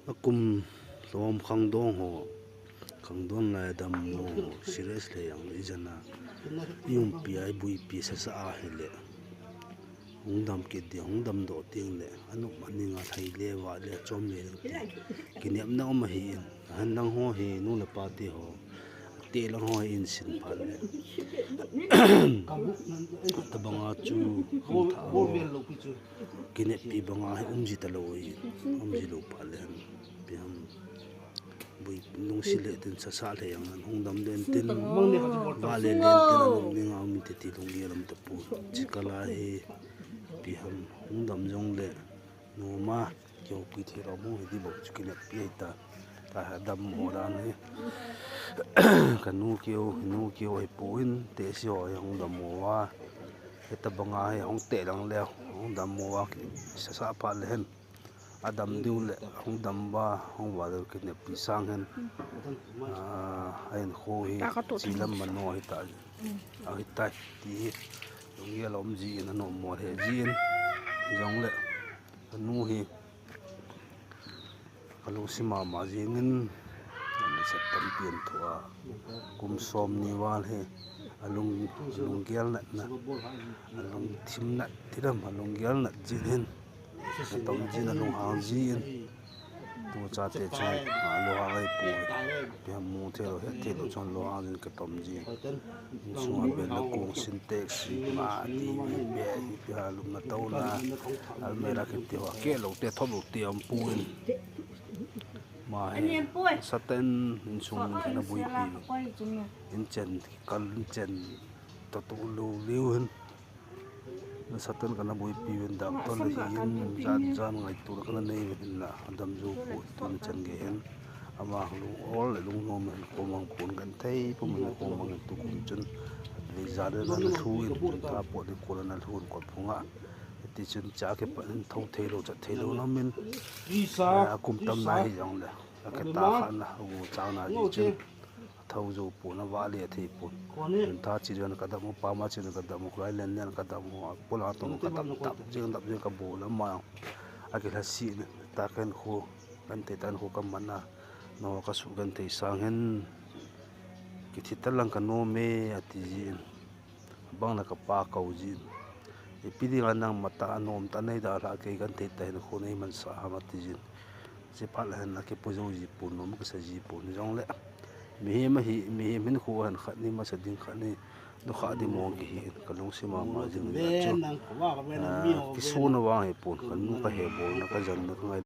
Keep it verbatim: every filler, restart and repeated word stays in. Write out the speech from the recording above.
Akum lom khangdong ho, khangdong lai dammo ho serious le jong le ijat a i umpi a i buipi sasa ahile hung dam kit ding, hung damdoh ding le anop aning a lhai le vah le chom le ding ti kinepna um ahin. Ahin nangho hi nu le pa te ho, te lang ho hi in sin phat le tabanga chu khangthah ho kineppi banga hi um ji talou ahi, um ji lou phat le hen ipi ham, bui lungsi le tin sasa le jong le hung dam den tin, vah le len tin, anop ding a um inte ti lunggel um tapon. Chikal a hi ipi ham, hung dam jong le nom a kihoupi thei lou mu hi ding bou chu kineppi ahi ta. Tua hi dammo dan hi kanu keu, nu keu ahipon, tehse ho hi hung dammo uva, hitabanga hi hung teh lang le hung dammo uva, sasa phat le hen adam diu le hung dam uva, hung vah diu kineppi sang hen, a, a hinkho hi chi lam mano ahi ta, ahi tai ti hi lunggel a um jin, anom mo he jin, jong le kanu hi kalungsi mama jingin, nasat tampi anthoh a, kum som ni val hi alung, alunggel natna, alungthim nat ti dam, alunggel nat jin hin, atom jin, alunghang jin. Tu chate chu, a, lunghang ahipoi. Ipi ham mu thei lou, het thei lou chun lunghang jin katom jin. Insunga bel le kong Sintex, ima, T V, bag, ipi ham lupna touna, almirah kiti ho, akeh lou te, thop lou te aumpon. Ama hi nasatah in insung kana buipi uvin, inchen, kal inchen, tatu lou leu hin nasatah in kana buipi uvin, doctor le hin jan jan ngaitona kana nei uvin, hinla adam jou poi, tuni chan gei hin ama lung ol le lungnom in hinkho mang pon, genthei pum in hinkho mang in, tukum chun vei jan in ana lhu in, chun tha pot ding kon ana lhu in kotphunga. Hiti chun cha kipat in thou thei lou, chat thei lou na um in, eh, akum tam na hijongle, akitah khatna, agu chang na di chun athou jou pon, avah le athei pon. Chun tha chi jon kadam u, pama chi jon kadam u, khulai len len kadam u, apola tong kadam dap jing, dap jing kabol ama jong akilhasih in, ta kahinkho, genthei tah in hinkho kaman a, nangho kasuh genthei sang hen, kithi talang kanom e, ati jin. Abang le kapa kou jin. Ipi dinga nangma tah a nomtah nei dalhah, kei genthei tah hinkho nei mansah ham, ati jin. Chuphat le hin akipu jou ji pon, nom kisa ji pon, hijongle mihem ahi, mihem hinkho ahin, khat ni masa ding, khat ni nukhah ding mong kihi in, kalungset mama jing in, chu, ah, kisona vang ahipon, kanu kahebolna, kajanna, kangai